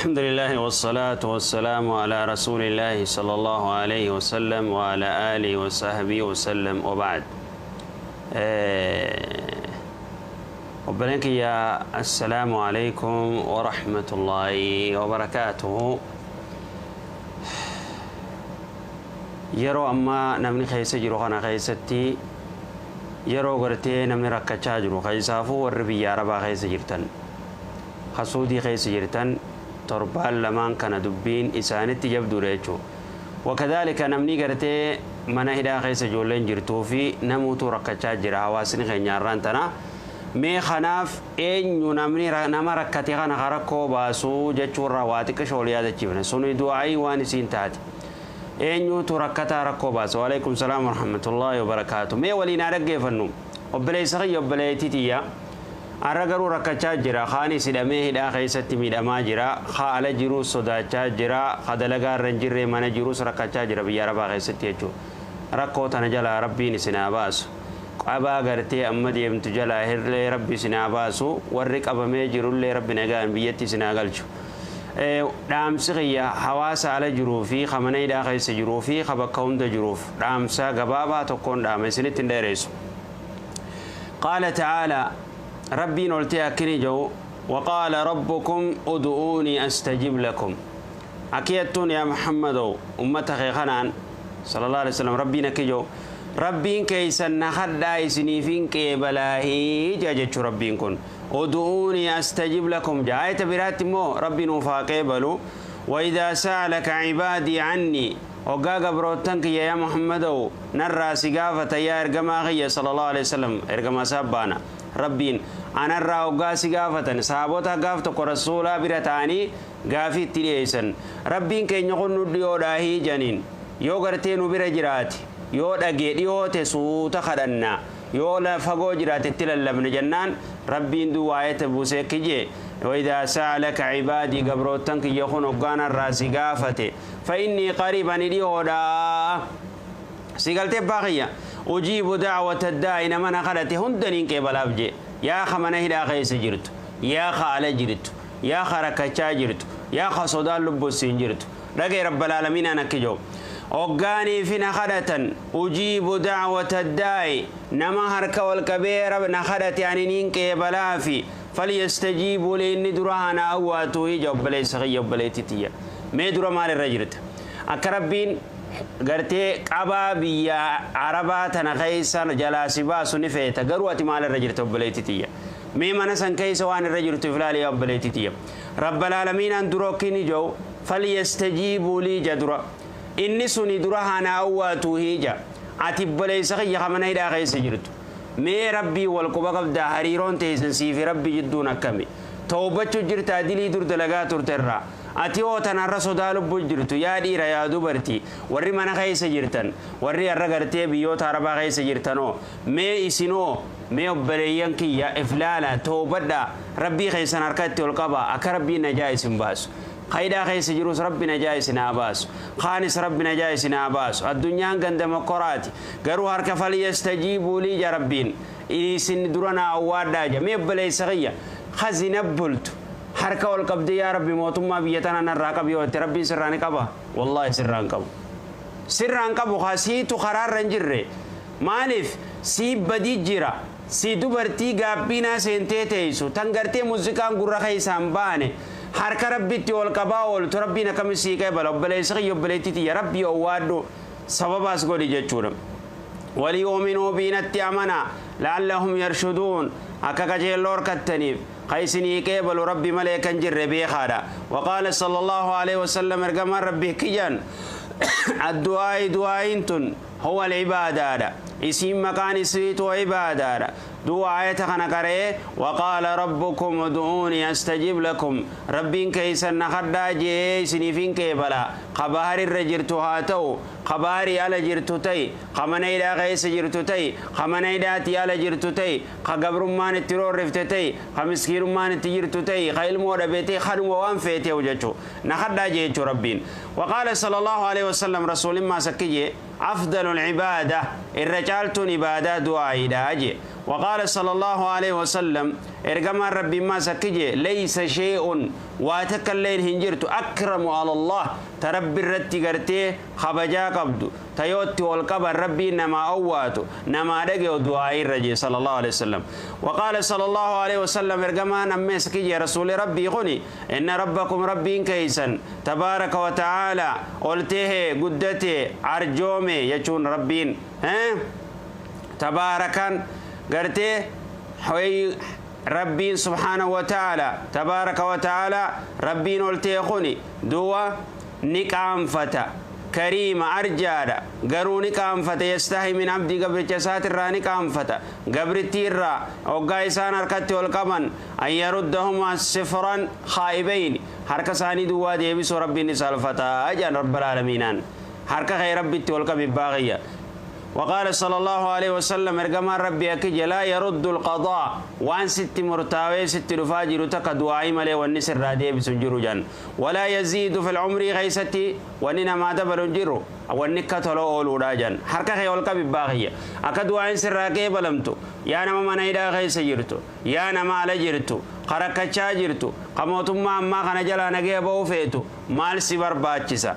الحمد لله والصلاة والسلام على رسول الله صلى الله عليه وسلم وعلى آله وصحبه وسلم وبعد. Obboleen kiyya, السلام عليكم ورحمة الله وبركاته. Yeroo ammaa namni keessa jiru kana keessatti, yeroo gartee namni rakkachaa jiru, keessaafuu warri biyya arabaa keessa jirtan, Suudii keessa jirtan, torbaan lamaan kana dubbiin isaanitti jabduudha jechuudha. وكذلك namni gartee mana hidhaa keessa ijoolleen jirtuu fi namuutu rakkachaa jira. Hawaasni keenya har'aan tana mee kanaaf eenyu namni nama rakkate kana rakkoo baasuu jechuurraa waa xiqqishoo ol yaadachiifne. Suni du'aayii waan isiin taate, eenyutu rakkataa rakkoo baasa? وعليكم السلام ورحمة الله وبركاته. Mee waliin haa dhaggeeffannu. Obboleessa kiyya, obboleettii tiyya, har'a garuu rakkachaa jira. Kaanis hidhamee hidhaa keessatti miidhamaa jira, kaa ala jiruus sodaachaa jira, ka dalagaa irra hin jirre mana jiruus rakkachaa jira biyya arabaa keessatti jechuudha. Rakkoo tana jalaa Rabbiin isin haa baasu. Qabaa gartee amma deemtu jalaa hirlee Rabbi isin haa baasu. Warri qabamee jirullee Rabbi nagaan biyyatti isin haa galchu. Dhaamsi kiyya hawaasa ala jiruu fi ka mana hidhaa keessa jiruu fi ka bakka hunda jiruuf dhaamsa gabaabaa tokkoon dhaama, isinitti hin dheeressu. قال تعالى, Rabbiin oltee akkini jedhu: وقال ربكم ادعوني أستجب لكم. Akiyattuun yaa Muhammadow ummata kee kanaan صلى الله عليه وسلم, Rabbiin akki jedhu: Rabbiin keeysan na kadhaa, isiniifin qeebalaahii jaa jechuu. Rabbiin kun ادعوني أستجب لكم jaa. Ayata biraatti immoo Rabbiin nuuf haa qeebalu: وإذا سألك عبادي عني, hoggaa gabroottan kiyya yaa Muhammadow narraa si gaafata, yaa ergamaa kiyya صلى الله عليه وسلم, ergamaa saabbaana, Rabbiin anarraa hoggaa si gaafatan. Sahaabota gaaf tokko Rasuulaa bira ta'anii gaafii itti dhiyeessan. Rabbiin keenya kun nu dhiyoodhaahii janiin. Yoo gartee nu bira jiraate, yoo dhagee dhiyoote, suuta kadhanna, yoo fagoo jiraate itti lallabne jennaan, Rabbiin duwwaayeta buusee kijee: وإذا سألك عبادي, gabroottan kiyya kun hoggaan irraa si gaafate, فإني قريب, ani dhiyoodha. Si galtee baaqiyya? أجيب دعوة الداع, nama na kadhate hundaniin qeebalaaf jee. Yaa ka mana hidhaa keessa jirtu, yaa ka ala jirtu, yaa ka rakkachaa jirtu, yaa ka sodaan lubbussiin jirtu, dhagee, رب العالمين an akki jiru: hoggaanii fi na kadhatan, أجيب دعوة الداع, nama harka wal qabee na kadhate ani niin qeebalaafi. فليستجيبوا لي, inni dura hana awwaatu ija. Obboleessa kiyya, obboleetti tiyya, mee dura maal irra jirta? Akka Rabbiin gartee qabaa biyya arabaa tana keessa jalaa si baasu ni feeta, garuu ati maal irra jirta? Obboleetti tiyya, mee mana san keessa waan irra jirtu ilaali. Yaa obboleetti tiyya, رب العالمين an dura okkini jau: فليستجيبوا لي ja. Dura inni suni dura hana awwaatu hija. Ati obboleessa kiyya ka mana hidhaa keessa jirtu, mee Rabbii wal quba qabdaa? Hariiroon teessan siifi Rabbi jidduun akkami? Tawbachuu jirtaa dilii dur dalagaa turterraa? Ati hoo tanarra sodaa lubbuu jirtu, yaa dhiira, yaa dubartii, warri mana keessa jirtan, warri har'a gartee biyyoota arabaa keessa jirtanoo, mee isinoo, mee obboleeyyan kiyya, iflaala, toobadhaa, Rabbii keessan harkatti ol qaba akka Rabbiin najaa isin baasu. Hidhaa keessa jirus Rabbi najaa isin haa baasu, kaanis Rabbi najaa isin haa baasu. Addunyaan ganda mokoraati, garuu harka فليستجيبوا لي ja Rabbiin, isin dura naa awwaadhaa ja. Mee obboleessa kiyya khazina bultu harka ol qabde, yaa Rabbi, mootummaa biyya tana narraa qabi yoo jette, Rabbiin sirraa ni qaba? Wallaahi sirraa hin qabu, sirraa hin qabu. Siitu karaarra hin jirre. Maaliif sii badii jira? Si dubartii gaabbiinaa seentee teessu tan gartee muuziqaan gurra keessaan baane harka Rabbitti ol qabaa ooltu, Rabbiin akkami sii qeebala? Obboleessa kiyya, obboleettii tiyya, Rabbii owwaadhu, sababaas godhi jechuudha. وليؤمنوا بي, natti amana, لعلهم يرشدون, akka qajeelloo horkattaniif. Ka isinii qeebalu Rabbi malee kan jirre beekaadha. وقال صلى الله عليه وسلم, ergamaan Rabbii kiyyan: الدعاء, du'aayin tun هو العبادة, isiin maqaan isiitu cibaadaadha. Du'a ayata kana qara'ee: وقال ربكم ادعوني أستجب لكم, Rabbiin keeysan na kadhaa jee, isiniifin qeebala. Ka bahar irra jirtu haa ta'u, ka baharii ala jirtu ta'i, ka mana hidhaa keessa jirtu ta'i, ka mana hidhaatii ala jirtu ta'i, ka gabrummaan itti roorrifte ta'i, ka miskiinummaan itti jirtu ta'i, ka ilmoo dhabe ta'i, kanuma waan feeteehu jechuu, na kadhaa jee jechuu Rabbiin. وقال صلى الله عليه وسلم, rasuulimmaa sakkije: أفضل العبادة, irra caaltuun ibaadaa du'aayiidha je. وقال صلى الله عليه وسلم إرجما ربي ما سكجي ليس شيء واتكلين هنجرت أكرم على الله تربي الرتي قرتي خبجا قبدو تيوتي والقبر ربي نما أواتو نما دقي دعاء الرجي صلى الله عليه وسلم. وقال صلى الله عليه وسلم إرجما نما سكجي رسول ربي غني إن ربكم ربي كيسا تبارك وتعالى قلته قدته عرجومي يجون ربين ها تباركا قرتي حوي ربي سبحانه وتعالى تبارك وتعالى ربي نولتي دوا نقام فتا كريم أرجادا قرو نقام فتا يستحي من عبدي قبر جسات الرا نقام فتا قبر التيرا وقايسان أركتي والقمن أن يردهما سفرا خائبين حركة ساني دوا ديبس ربي نسال فتا أجان رب العالمين حركة خير ربي والقم باغية. وقال صلى الله عليه وسلم ارجما ربي أكج لا يرد القضاء وان ست مرتاوي ست رفاجر تك دعائي ملي والنسر رادي بسنجرو جن ولا يزيد في العمر غيستي وننا ما دبر جرو ونكة لو أولو راجن حركة خيول كبي باغية أكدوا سر راكي بلمتو يا نما من إذا غيس جرتو يا نما على جرتو حركة شاجرتو قموتم ما ما خنا جلا نجيب أوفيتو مال سبر باتشسا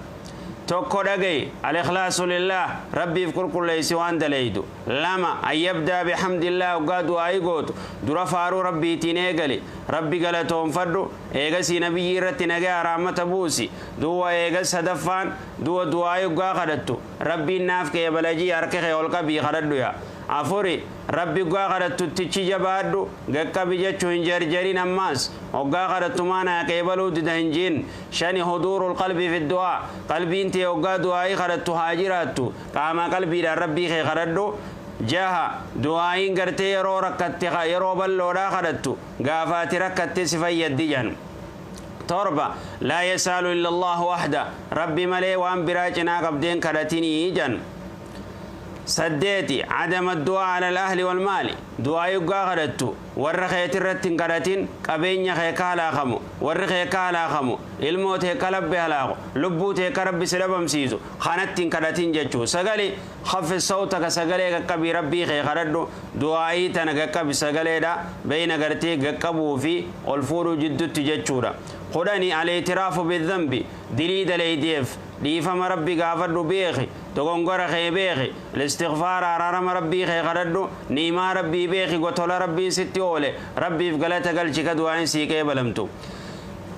tokko dhagay al-ikhlaasu lillah rabbiif qulqulleessi waan dalaydu lama an yabdaa bihamdillah hoggaa du'aa'ii gootu dura faaruu rabbiitiin eegali rabbi galatoonfadhu eegasii nabiyyi irratti nagaa rahmata buusi duwa eegas sadaffaan duwa du'aa'ii hoggaa kadhattu rabbiin naaf kee balajii harka kee ol qabii kadhadhu yaa afuri rabbi hoggaa kadhattu jabaadhu gaqqabi jechuu hin jarjarin ammaas hoggaa kadhattu maanaa qeebaluu dida hin jiin shani huduurul qalbii fi du'aa qalbiin tee hoggaa du'aa'ii kadhattu haa jiraattu qaama qalbiidhaan rabbii kee kadhadhu jaha du'aa'iin gartee yeroo rakkatte yeroo bal'oodhaa kadhattu gaafaati rakkatte si fayyaddi jan torba laa yasaalu illa allahu wahda rabbi malee waan biraa cinaa qabdeen kadhatinii jan سديتي عدم الدعاء على الأهل والمال دعاء يقاغدتو ورخيت الرتين قدتين قبين خيكا لا خمو ورخيكا لا خمو الموت كلب بهلاغ لبوت كرب سلبم سيزو خانتين قدتين جچو سغلي خف صوتك سغلي قبي ربي خي خردو دعائي تنغ قبي سغلي دا بين غرتي قبو في الفورو جدت جچورا قدني على اعتراف بالذنب دلي دليديف dhiifama rabbi gaafadhu beeki dogongora kee beeki istighfaara araarama rabbii kee kadhadhu niimaa rabbii beeki gotola rabbiin sitti oole rabbiif galata galchi ka du'aayin sii qeebalamtu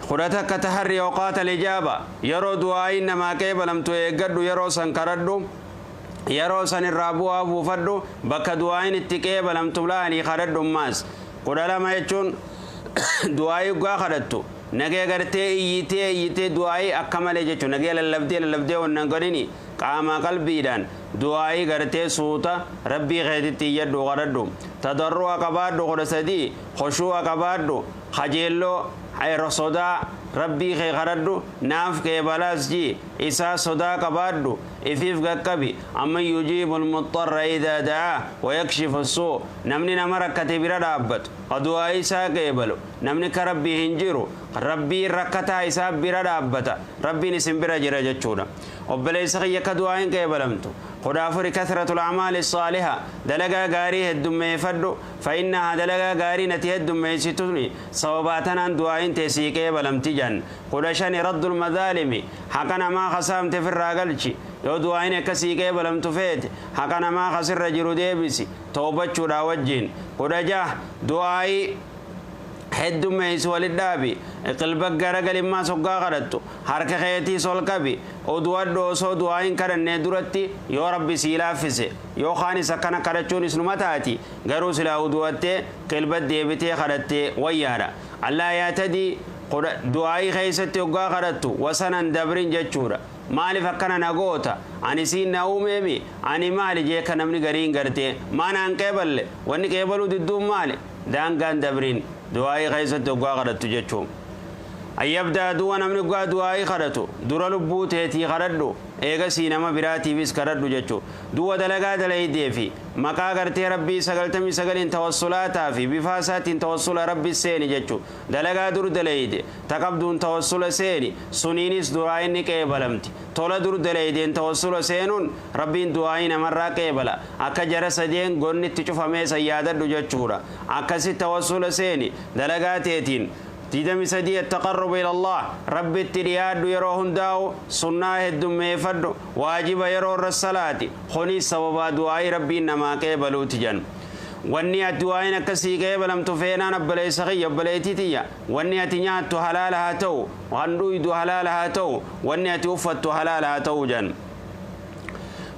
kudha takka taharri awqaata lijaaba yeroo du'aayin namaa qeebalamtu eeggadhu yeroo san kadhadhu yeroo san irraa bu'aa buufadhu bakka du'aayin itti qeebalamtu laalii kadhadhu ammaas 12 jechuun du'aayii gaa kadhattu nagee gartee iyyitee iyyitee du'aayii akka malee jechuun nagee lallabdee lallabdee wannan godhini qaama qalbiidhaan du'aayii gartee suuta rabbii keetitti iyyadhu kadhadhu tadarru'a qabaadhu 13 khushuu'a qabaadhu kajeelloo sodaa rabbii kee kadhadhu naaf kee balaas jii isaa sodaa qabaadhu ifiif qaqqabi amman yujiibu almuxarra idaa da'aa wayakshifu suu namni nama rakkate bira dhaabbatu ka du'aa isaa qeebalu namni ka rabbii hin jiru rabbiin rakkataa isaa bira dhaabbata rabbiin isin bira jira jechuudha obboleessa kiyya ka du'aa hin qeebalamtu 14 كثرة الأعمال الصالحة دلقا غاري هدومي فدو فإنها دلقا غاري نتي هدومي ستوني صوباتنا دعاء تسيكي بلمتجن قدشان رد المظالم حقنا ما خسام تفر راقلشي يو دعاء كسيكي بلمتفيت حقنا ما خسر رجل ديبسي توبة شورا وجين قدجاه دعاء heddummeessi walit dhaabi qilba garagalimmaa soggaa kadhattu harka keetii sol qabi oduwadhu osoo du'aa hin kadhannee duratti yoo rabbi sii laaffise yoo kaanis akkana kadhachuun isnuma taati garuu silaa uduwattee qilba deebitee kadhattee wayyaadha allaa yaatadii du'aayii keessatti hoggaa kadhattu wasanan dabrin jechuudha maaliif akkana na goota ani siin na uumeemi ani maali jee ka namni gariin gartee maanaan qeeballe wanni qeebaluu didduun maali daangaan dabrin du'aayii keessatti hoggaa kadhattu jechuun. An yabda'a du'a namni hoggaa du'aa'ii kadhatu dura lubbuu teetii kadhadhu eegasii nama biraatiifis kadhadhu jechu. Du'a dalagaa dalaydee fi maqaa gartee Rabbii 99n tawassulaataa fi bifaa isaatiin tawassula Rabbi seeni jechu. Dalagaa dur dalayde ta qabduun tawassula seeni suniinis du'aa'iin ni qeebalamti. Tola dur dalaydeen tawassula seenuun Rabbiin du'aa'ii namarraa qeebala. Akka jara sadeen gonni itti cufamee san yaadadhu jechuudha. Akkasi tawassula seeni dalagaa teetiin. 23 Attaqarrubu ilallaah, Rabbitti dhiyaadhu yeroo hundaa'u, sunnaa heddummeeffadhu, waajiba yeroo irra salaati, kunis sababaa du'aa'ii Rabbiin namaa qeebaluuti jan. Wanni ati du'aa'iin akka sii qeebalamtu feenaan obboleessa kiyya, obboleettii tiyya, wanni ati nyaattu halaala haa ta'u, kan dhuydu halaala haa ta'u, wanni ati uffattu halaala haa ta'u jan.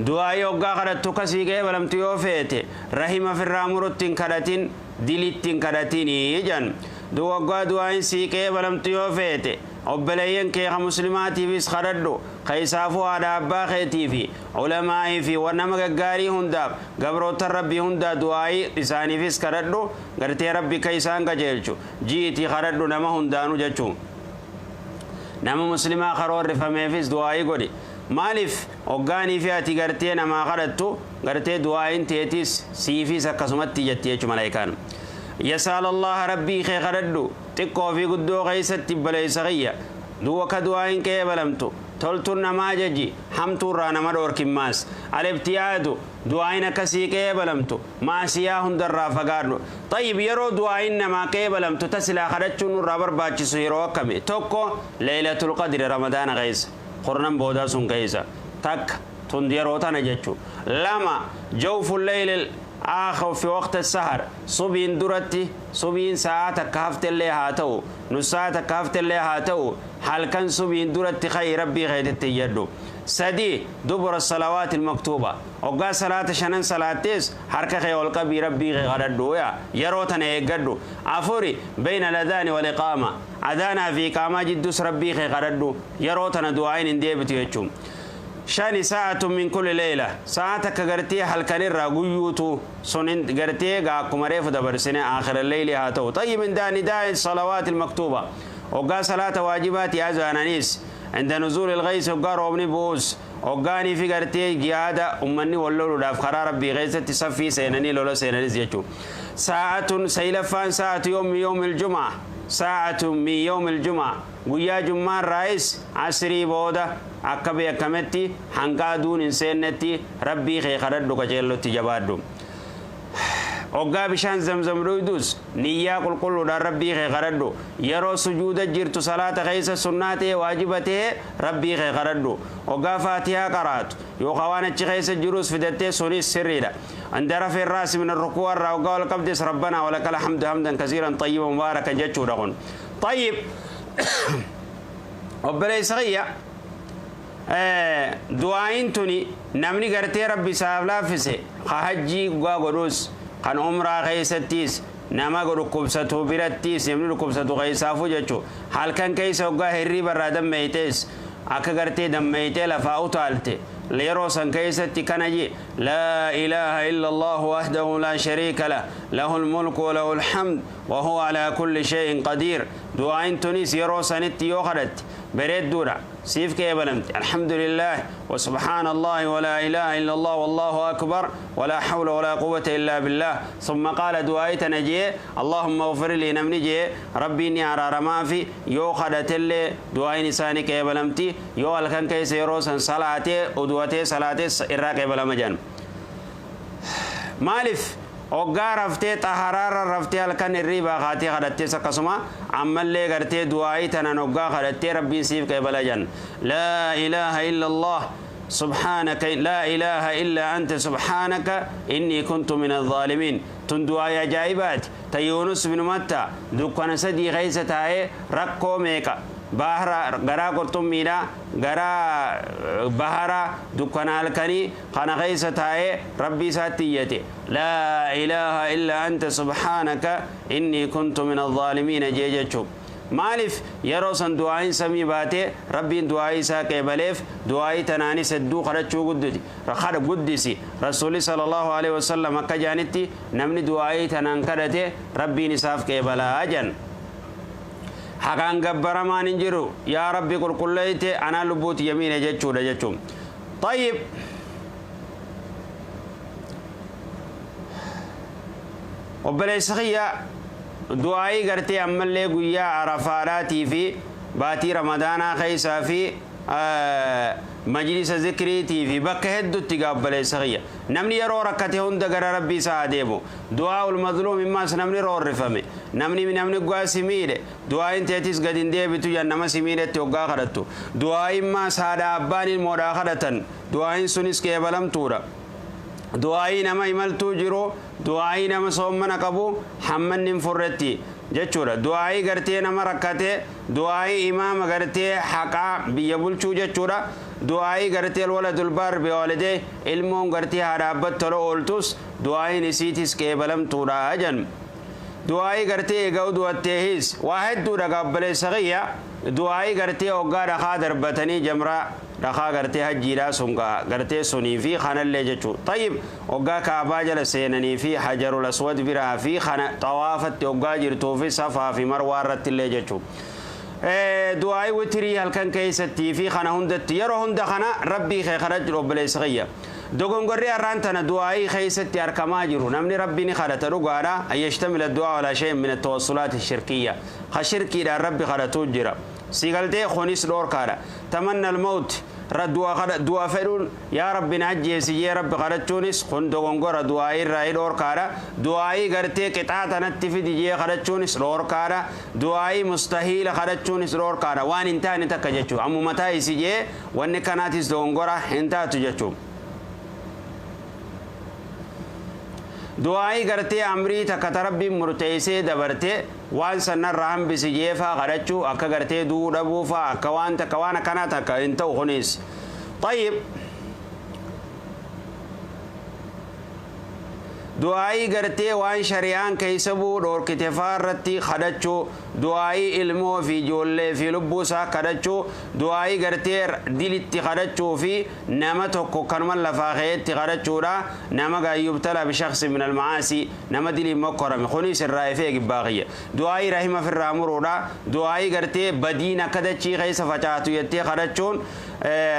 Du'aa'ii hoggaa kadhattu akka sii qeebalamtu yoo feete, rahima firraa murutti hin kadhatin, dilitti hin kadhatinii jan. Du waggaa du'aayin sii qeebalamtu yoo feete, obboleeyyan kee ka muslimaatiifis kadhadhu, keeysaafuu haadha abbaa keetii fi ulamaa'ii fi wa nama gaggaarii hundaaf, gabroottan Rabbii hundaa du'aayii isaaniifis kadhadhu, gartee Rabbi ka isaan qajeelchu, ji'iitii kadhadhu nama hundaanu jechu. Nama muslimaa ka roorrifameefis du'aayii godhi. Maaliif hoggaanii fi ati gartee namaa kadhattu gartee du'aayin teetis siifiis akkasumatti jetti jechu malaayikaan. Yas'alallaha Rabbii kee kadhadhu xiqqoo fi guddoo keessatti obboleessa kiyya du'a ka du'aayin qeebalamtu toltuun nama ajaji hamtuurraa nama dhoorkimmaas al-ibtiyaadu du'aayin akka sii qeebalamtu ma'asiyaa hundarraa fagaadhu. Xayyib yeroo du'aayin namaa qeebalamtu ta silaa kadhachuun nurraa barbaachisu yeroo akkami? Tokko Leeylatul Qadri Ramadaana keessa. Kurnan boodaa sun keessa. Takka, tun yeroo tana jechu. Lama, jawfu leylil aakhir fi waqti sahar, subiin duratti, subiin sa'aa takka haftellee haa ta'u, nus sa'aa takka haftellee haa ta'u, halkan subiin duratti ka'i Rabbii keetitti iyyadhu. Sadi, dubura salawaatil maktuuba, hoggaa salaata shanan salaattees harka kee ol qabii Rabbii kee kadhadhu yaa yeroo tana eeggadhu. Afuri, beyna al-adhaani wal iqaama, Adaanaa fi iqaamaa jidduus Rabbii kee kadhadhu. Yeroo tana du'aa'iin hin deebitu jechuun. Shani sa'atun min kulli leeyla. Sa'aa takka gartee halkan irraa guyyuutu sun hin gartee egaa akkuma reefu dabarsine aakhira leeylii haa ta'u. Xayyib inda nidaa'i salawaatil maktuuba. Hoggaa salaata waajibaati azaananiis. Inda nuzuulil ghays hoggaa roobni bu'us. Hoggaanii fi gartee jihaada ummanni wal loluudhaaf karaa Rabbii keessatti saffii seenanii lola seenanis jechuudha. Saa'atun saylaffaan sa'atu yawmi yawmil jum'a. Saa'atun min yawmil jum'a guyyaa jum'aa irraayis asrii booda akka beekametti hanga aduun hin seennetti Rabbii kee kadhadhu qaceellotti jabaadhu. Hoggaa bishaan zamzam dhuydus niyyaa qulqulluudhaan Rabbii kee kadhadhu. Yeroo sujuuda jirtu salaata keessa sunnaa ta'e waajiba ta'e Rabbii kee kadhadhu. Hoggaa faatihaa qaraatu yookaan waan achi keessa jirus fidattee sunis sirriidha. Inda raf'i raasi min arrukuu'a irraa hoggaa ol qabdes Rabbanaa walakal hamdu hamdan kasiiran xayyiban mubaarakan jechuudha kun. Xayyib obboleessa kiyya du'aa'iin tuni namni gartee Rabbi isaaf laaffise ka hajjii hoggaa godhus kan umraa keessattis nama dhukkubsatu birattis namni dhukkubsatu keessaafuu jechu halkan keessa hoggaa hirriiba irraa dammeeytees akka gartee dammeeytee lafaa utaalte yeroo san keessatti kana ji Laa ilaaha illallaahu wahdahu laa shariika lah, lahul mulku wa lahul hamd wa huwa alaa kulli shay'in qadiir. Du'aa'iin tunis yeroo sanitti yoo kadhatte bareedduudha, siif qeebalamti. Alhamdulillaah wa subhaanallaahi wa laa ilaaha illallah wallaahu akbar wa laa hawla wa laa quwwata illaa billaah. Summa qaala du'aa'ii tana je'ee Allaahumma ighfir lii namni je'e Rabbiin ni araaramaafi yoo kadhatellee du'aa'iin isaa ni qeebalamti. Yoo halkan keessa yeroo san salaate, udu'atee salaates irraa qeebalama jedhan. Maalif? Hoggaa raftee xaharaarra raftee halkan hirriibaa kaatee kadhattes akkasuma ammallee gartee du'aa'ii tanaan hoggaa kadhattee Rabbiin siif qeebala jedhan. Laa ilaaha illallah subhaanaka laa ilaaha illaa anta subhaanaka innii kuntu mina zaalimiin. Tun du'aa'ii ajaa'ibaati. Ta Yuunus bin Matta dukkana sadii keessa taa'ee rakkoo meeqa Baahra, garaa qurxummiidha, garaa bahara, dukkana halkanii kana keessa taa'ee Rabbii isaatti iyyate. Laa ilaaha illaa anta subhaanaka innii kuntu mina zaalimiina jee jechu. Maaliif yeroo san du'aa'iin samii baatee Rabbiin du'aa'ii isaa qeebaleef du'aa'ii tanaanis hedduu kadhachuu gudditi. Kadha guddisi. Rasuulli sallallahu aleyhi wasallam akka jedhanitti namni du'aa'ii tanaan kadhate Rabbiin isaaf qeebala jedhan. Haqaan gabbaramaan hin jiru, yaa Rabbi qulqulleeyte anaa lubbuuti yamiine jechuudha jechuun. Tayyib, obboleessa kiyya, du'aayii gartee ammallee guyyaa Arafaadhaatii fi baatii Ramadaanaa keessaa fi majlisa zikriitii fi bakka hedduutti gaa, obboleessa kiyya, namni yeroo rakkate hunda gara Rabbii isaa adeemu. Du'aa ul mazluum immaas, namni roorrifame, namni ggaa si miidhe, du'aayin teetis gad hin deebitu jan nama si miidhetti hoggaa kadhattu. Du'aayin maas haadha abbaan ilmoodhaa kadhatan, du'aayin sunis qeebalamtuudha. Du'aayii nama imaltuu jiru, du'aayii nama soommana qabu hammanni hin furretti jechuudha. Du'aayii gartee nama rakkate, du'aayii imaama gartee haqaa biyya bulchuu jechuudha. Du'aayii gartee alwaladul baar biwaalidee, ilmoon gartee haadha abbatti tola ooltus, du'aayiin isiitis qeebalamtuudha jan. Du'aayii gartee egaa du'atteehis waa hedduudha gaa, obboleessa kiyya. Du'aayii gartee hoggaa dhakaa darbatanii jamraa, dhakaa gartee hajjiidhaa sun gartee sunii fi kanallee jechuu. Tayyib, hoggaa Kaabaa jala seenanii fi Hajarul Aswad biraa fi kana xawaafatti hoggaa jirtuu fi Safaa fi Marwaa irratti illee jechuu. Du'aayii witirii halkan keessattii fi kana hundatti, yeroo hunda kana Rabbii kee kadhachuu, obboleessa kiyya. Dogongorri har'aan tana du'aayii keessatti argamaa jiru, namni Rabbi ni kadhata dhugaadha, an yashtamila du'aa walaa shay'in min at-tawassulaati shirkiyya, ka shirkiidhaan Rabbi kadhatuu jira si galtee, kunis dhoorkaadha. Tamanna al-mawt, du'a fedhuun, yaa Rabbi na ajjeesi jee Rabbi kadhachuunis kun dogongora, du'aayii irraa dhoorkaadha. Du'aayii gartee qixaaxa natti fidi jee kadhachuunis dhoorkaadha. Du'aayii mustahiila kadhachuunis dhoorkaadha, waan hin taane takka jechuu, ammuma taa'isi jee wanni kanaatis dogongora, hin taatu jechuu. Du'aayii gartee amrii takka ta Rabbiin murteessee dabarte waan sanarra hambisi jeefaa kadhachuu, akka gartee du'uu dhabuufaa, akka waan takka waan akkanaa takka hin ta'u kunis. Tayyib, du'aayii gartee waan shari'aan keessa bu'uu dhoorkite faa irratti kadhachuu, du'aayii ilmoo fi ijoollee fi lubbuu isaa kadhachuu, du'aayii gartee dilitti kadhachuu fi nama tokko kanuma lafaa ka'eetti kadhachuudha, nama gaayyubtala bishakhsi min almacaasi, nama diliin mokkorame, kunis irraa ifee gibbaa kiyya. Du'aayii rahima firraa muruudha. Du'aayii gartee badiin akka dachii keessa facaatu jettee kadhachuun,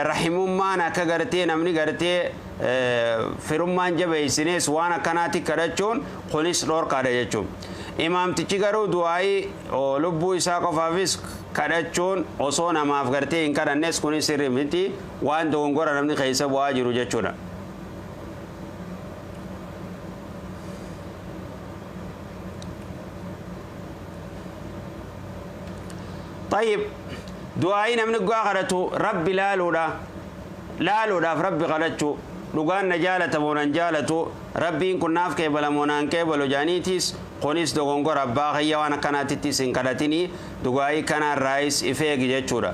rahimummaan akka gartee namni gartee firummaan jabeessines waan akkanaatti kadhachuun kunis dhoorkaadha jechuun. Imaamtichi garuu du'aayii lubbuu isaa qofaafis kadhachuun osoo namaaf gartee hin kadhannes, kunis sirrii miti, waan dogongora namni keessa bu'aa jiru jechuudha. Tayyib, du'aayii namni gaa kadhatu Rabbi laaluudha. Laaluudhaaf Rabbi kadhachuu, dhugaan na jaalata moo nan jaalatu, Rabbiin kun naaf qeebala moo naan qeebalu jaaniitis, kunis dogongora, abbaa kiyya, waan akkanaatittis hin kadhatinii, du'aayii kanaarraayis if eegi jechuudha.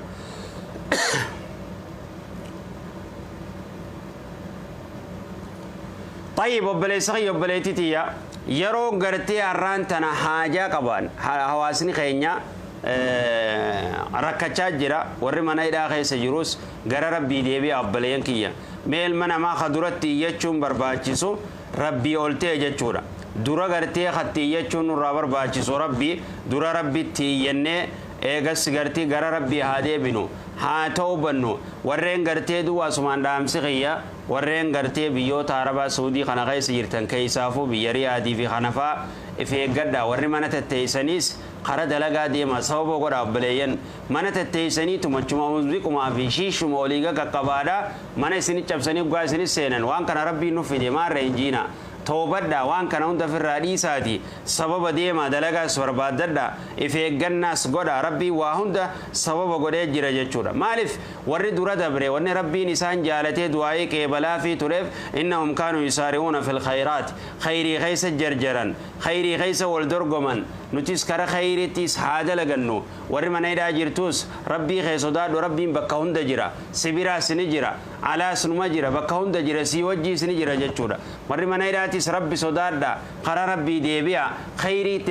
Tayyib, obboleessa kiyya, obboleettii tiyya, yeroo gartee har'aan tana haajaa qaban hawaasni keenya rakkachaa jira. Warri mana hidhaa keessa jirus gara Rabbii deebi'a, obboleeyyan kiyya. Mee ilma namaa ka duratti iyyachuun barbaachisu Rabbii ol ta'e jechuudha. Dura gartee katti iyyachuun nurraa barbaachisu Rabbii dura, Rabbitti iyyannee eegas gartii gara Rabbii haa deebinu, haa ta'ubannu. Warreen gartee duwwaasumaan dhaamsi kiyya, warreen gartee biyyoota Arabaa Suudii kana keessa jirtan, keessaafuu biyya Riyaadii fi kanafaa, if eeggadha. Warri mana tetteessaniis kara dalagaa deema, sababa godha. Obboleeyyan, mana tetteessanii tumachuma muuziqumaa fi shiishuma oliiga qaqqabaadha, mana isinit cabsanii dhugaa isinis seenan. Waan kana Rabbiin nu fide maarra hin jiina, toobadha, waan kana hunda ofirraa dhiisaati sababa deema, dalagaas barbaaddadha, if eeggannaas godha. Rabbiin waa hunda sababa godhee jira jechuudha. Maaliif warri dura dabre wanni Rabbiin isaan jaalatee du'aa'ii qeebalaafii tureef, innahum kaanuu yusaari'uuna fil khayraat, khayrii keessa jarjaran, khayrii keessa wal dorgoman. Nutis kara khayriittis haa dalagannu. Warri mana hidhaa jirtus Rabbii kee sodaadhu. Rabbiin bakka hunda jira, si biraas ni jira, alaas numa jira, bakka hunda jira, sii wajjiis ni jira jechuudha. Warri mana hidhaatis Rabbi sodaadha, karaa Rabbii deebi'a, khayrii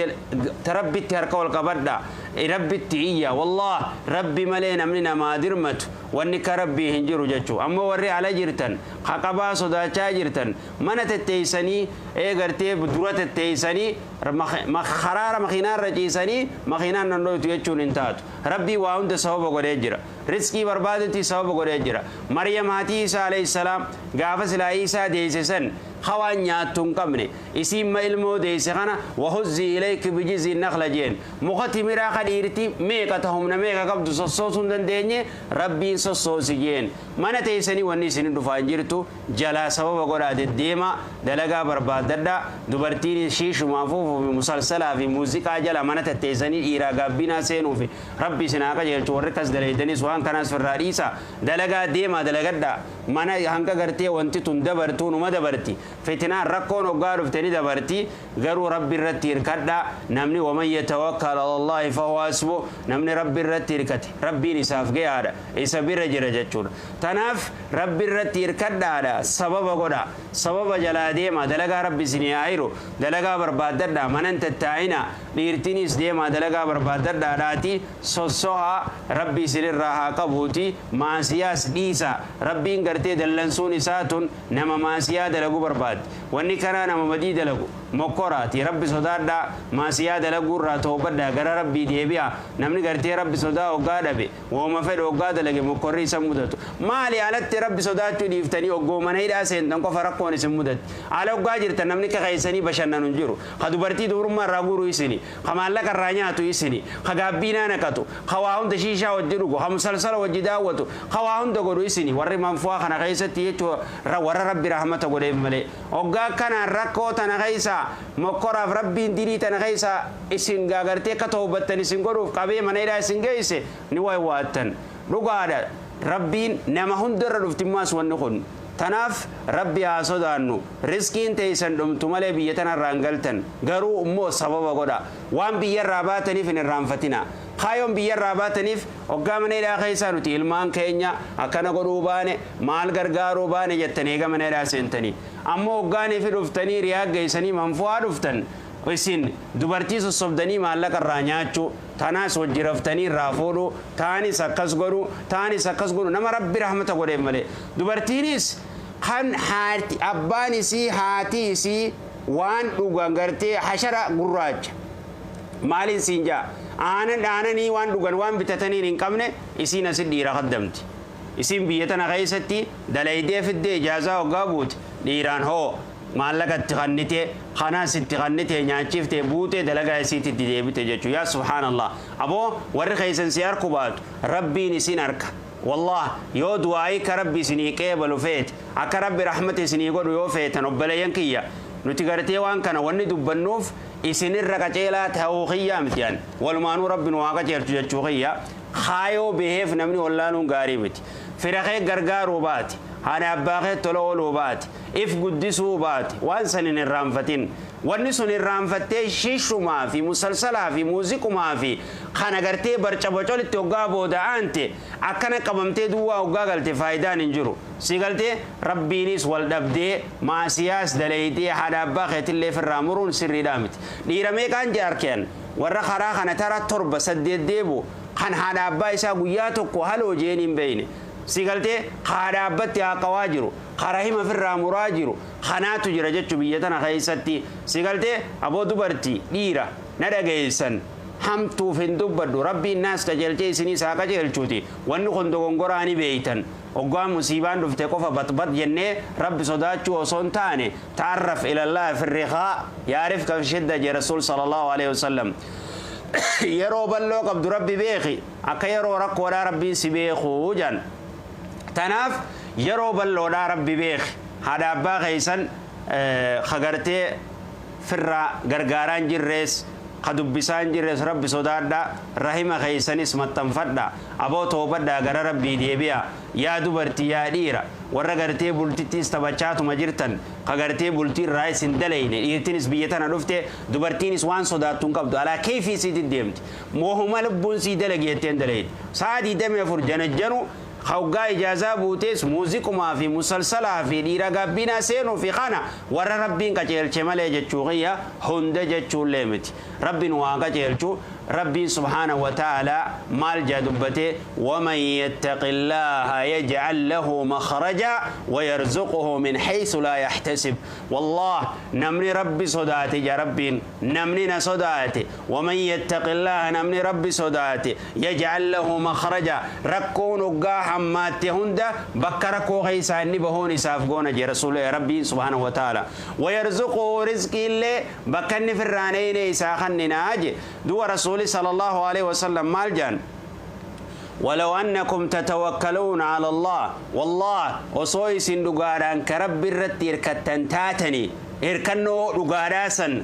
ta Rabbitti harka ol qabadha. Rabbitti iyya. Wallah rabbi malee namni namaa dirmatu wanni ka rabbii hin jiru jechuu. Ammoo warri ala jirtan haqabaa sodaachaa jirtan mana tetteeysanii eegartee dura tetteeysanii karaara makiinaarra ciisanii makiinaan nan dhoytu jechuun hin taatu. Rabbii waa hunda sababa godhee jira. Riskii barbaadutti sababa godhee jira. Maryam haatii Isaa alayhi salaam gaafa silaa Isaa deeyse san hawaan nyaattu hin qabne isiin ma ilmoo deeyse kana wahuzzii ilayki bijizii nakla jeen muka timiraa ka dhiirti meeqa ta humna meeqa qabdu sossoosuu hin dandeenye rabbiin sossoosi jeen. Mana teeysanii wanni isin dhufaa hin jirtu jalaa sababa godhaa deddeema dalagaa barbaaddadha. Dubartiin shiishumaa fuufuu fi musalsalaa fi muuziqaa jala mana tetteessanii dhiiraa gaabbinaa seenuu fi rabbi isin haa qajeelchu. Warri kas daleeydanis waan kanaas firraa dhiisa, dalagaa deemaa dalagadha. Mana hanga gartee wanti tun dabartuu numa dabarti. Fitnaan rakkoon hoggaa dhufte ni dabarti. Garuu rabbi irratti hirkadha. Namni waman yatawakkal ala Allaahi fahuwa hasbuh, namni rabbi irratti hirkate rabbiin isaaf gahaadha, isa bira jira jechuudha. Tanaaf rabbi irratti hirkadhaadha, sababa godha, sababa jalaa deema, dalagaa rabbi isinii haa hiru, dalagaa barbaaddadha, mana hin tattaa'ina. Dhiirtinis deemaa dalagaa barbaaddadhaadhaati sossohaa, rabbi isinirraa haa qabuuti. Maasiyaas dhiisa. Rabbiin gartee dallansuun isaa tun nama maasiyaa dalagu barbaaddi. Wanni kanaa nama badii dalagu mokkoraati. Rabbi sodaadhaa, maasiyaa dalaguurraa toobadhaa, gara rabbii deebi'a. Namni gartee rabbi sodaa hoggaa dhabe wooma fedhe hoggaa dalage mokkorri isa mudatu maali? Alatti rabbi sodaachuu dhiiftanii oggoo mana hidhaa seentan qofa rakkoon isin mudatti. Ala hoggaa jirtan namni ka keessanii bashannanu hin jiru. Ka dubartii dubrummaa irraa guuru isini, ka maallaqa irraa nyaatu isini, ka gaabbiinaa naqatu, ka waa hunda shiishaa wajji dhugu, ka musalsala wajji daawwatu, ka waa hunda godhu isini. Warri manfu'aa kana keessatti jechuu warra rabbi rahmata godheef malee. Hoggaa kanaan rakkoo tana keessa mokkoraaf rabbiin dilii tana keessa isin gaagartee akka toobattan isin godhuuf qabee mana hidhaa isin geesse ni waywwaattan. Dhugaadha, rabbiin nama hundarra dhuftimmaas wanni kun. Tanaaf rabbi haa sodaannu. Riskiin teeysan dhumtu malee biyya tanarraa hin galtan. Garuu immoo sababa godha. Waan biyyarraa baataniif hin irraanfatina. Kaayoon biyyarraa baataniif hoggaa mana hidhaa keessaa nuti ilmaan keenya akkana godhuu baane, maal gargaaruu baane jettanii eega mana hidhaa seentanii. Ammoo hoggaanii fi dhuftanii riyaa geessanii manfu'aa dhuftan isin dubartii sossobdanii maallaqa irraa nyaachuu, tanaas wajji raftanii irraa fuudhuu, taanis akkas godhuu, taanis akkas godhuu, nama rabbi rahmata godheef malee. Dubartiinis kan haati abbaan isii haati isii waan dhugan gartee hashara gurraacha maaliin siin jaa aanan aananii waan dhugan waan bitataniin hin qabne isiin asit dhiira kaddamti. Isiin biyya tana keessatti dalaydee fiddee ijaazaa hoggaa buute dhiiraan hoo maallaqa itti kannite, kanaas itti kannite, nyaachiftee buutee dalagaa isiitti itti deebite jechuu. Yaa subhaanallah, aboo warri keessan si harku baatu rabbiin isin harka. Wallah yoo du'aayii ka rabbi isinii qeebalu feete, akka rabbi rahmata isinii godhu yoo feetan, obboleeyyan kiyya, nuti gartee waan kana wanni dubbannuuf isinirra qaceelaa ta'uu kiyyaa miti. An walumaanuu rabbi nu haa qaceelchu jechuu kiyya. Kaayoo beheef namni wallaaluun gaarii miti. Fira kee gargaaruu baate, haadha abbaa kee tola ooluu baate, if guddisuu baate, waan san hin irraanfatin. Wanni sun irraanfattee shishumaa fi musalsalaa fi muuziqumaa fi kana gartee barca bocolitti hoggaa booda aante akkana qabamtee duwwaa hoggaa galte faayidaan hin jiru. Si galtee rabbiinis wal dhabdee maasiyaas daleeytee haadha abbaa keetillee firraa muruun sirriidhaa miti. Dhiira meeqaan jee arkeen warra karaa kana tara torba saddeet deebu kan haadha abbaa isaa guyyaa tokko haloo jeen hin beeyne. Si galtee haadha abbatti haaqawaa jiru, kara hima firraa muraa jiru kanaatu jira jechu biyya tana keessatti. Si galtee aboo dubartii dhiira na dhageessan, hamtuuf hin dubbadhu. Rabbiin naas qajeelchee isiniis haa qajeelchuuti. Wanni kun dogongoraa ni beeytan. Hoggaa musiibaan dhufte qofa baxbax jennee rabbi sodaachuu osoo hin taane, ta'arraf ilallaah fi riqaa yaarifka fi shidda jee rasuul sallallahu alaihi wasallam. Yeroo bal'oo qabdu rabbi beeki, akka yeroo rakkoodhaa rabbiin si beekuu jedhan. Tanaaf yeroo bal'oodhaa rabbi beeki. Haadha abbaa keessan kagartee firraa gargaaraan jirrees, ka dubbisaan jirrees rabbi sodaadha. Rahima keessanis maxxanfadha. Aboo toobadhaa, gara rabbii deebi'a. Yaa dubartii, yaa dhiira, warra gartee bultittiis taphachaatuma jirtan, ka gartee bultii irraa isin dalayne, dhiirtinis biyya tana dhufte dubartiinis waan sodaattu hin qabdu. Alaa keefii isiitti deemti. Moohuma lubbuun sii dalagi jetteen dalaydi. Sa'a 24 janajjanu hoggaa ijaazaa buutees muuziqumaa fi musalsalaa fi dhiira gaabbiinaa seenuu fi kana warra rabbiin qaceelche malee jechuu kiyya, hunda jechuullee miti. Rabbiin waa qaceelchu. ربي سبحانه وتعالى مال جادبته ومن يتق الله يجعل له مخرجا ويرزقه من حيث لا يحتسب. والله نمني ربي صداتي يا ربي نمني صداتي. ومن يتق الله نمني ربي صداتي يجعل له مخرجا ركون وقاح ما هندا بكركو غيساني بهوني سافقونا جي رسول ربي سبحانه وتعالى ويرزقه رزق اللي بكني في الرانين إساخني ناجي دو رسول صلى الله عليه وسلم مالجان ولو أنكم تتوكلون على الله والله وصويس دقاران كرب الرتير كتنتاتني إركنو دقاراسا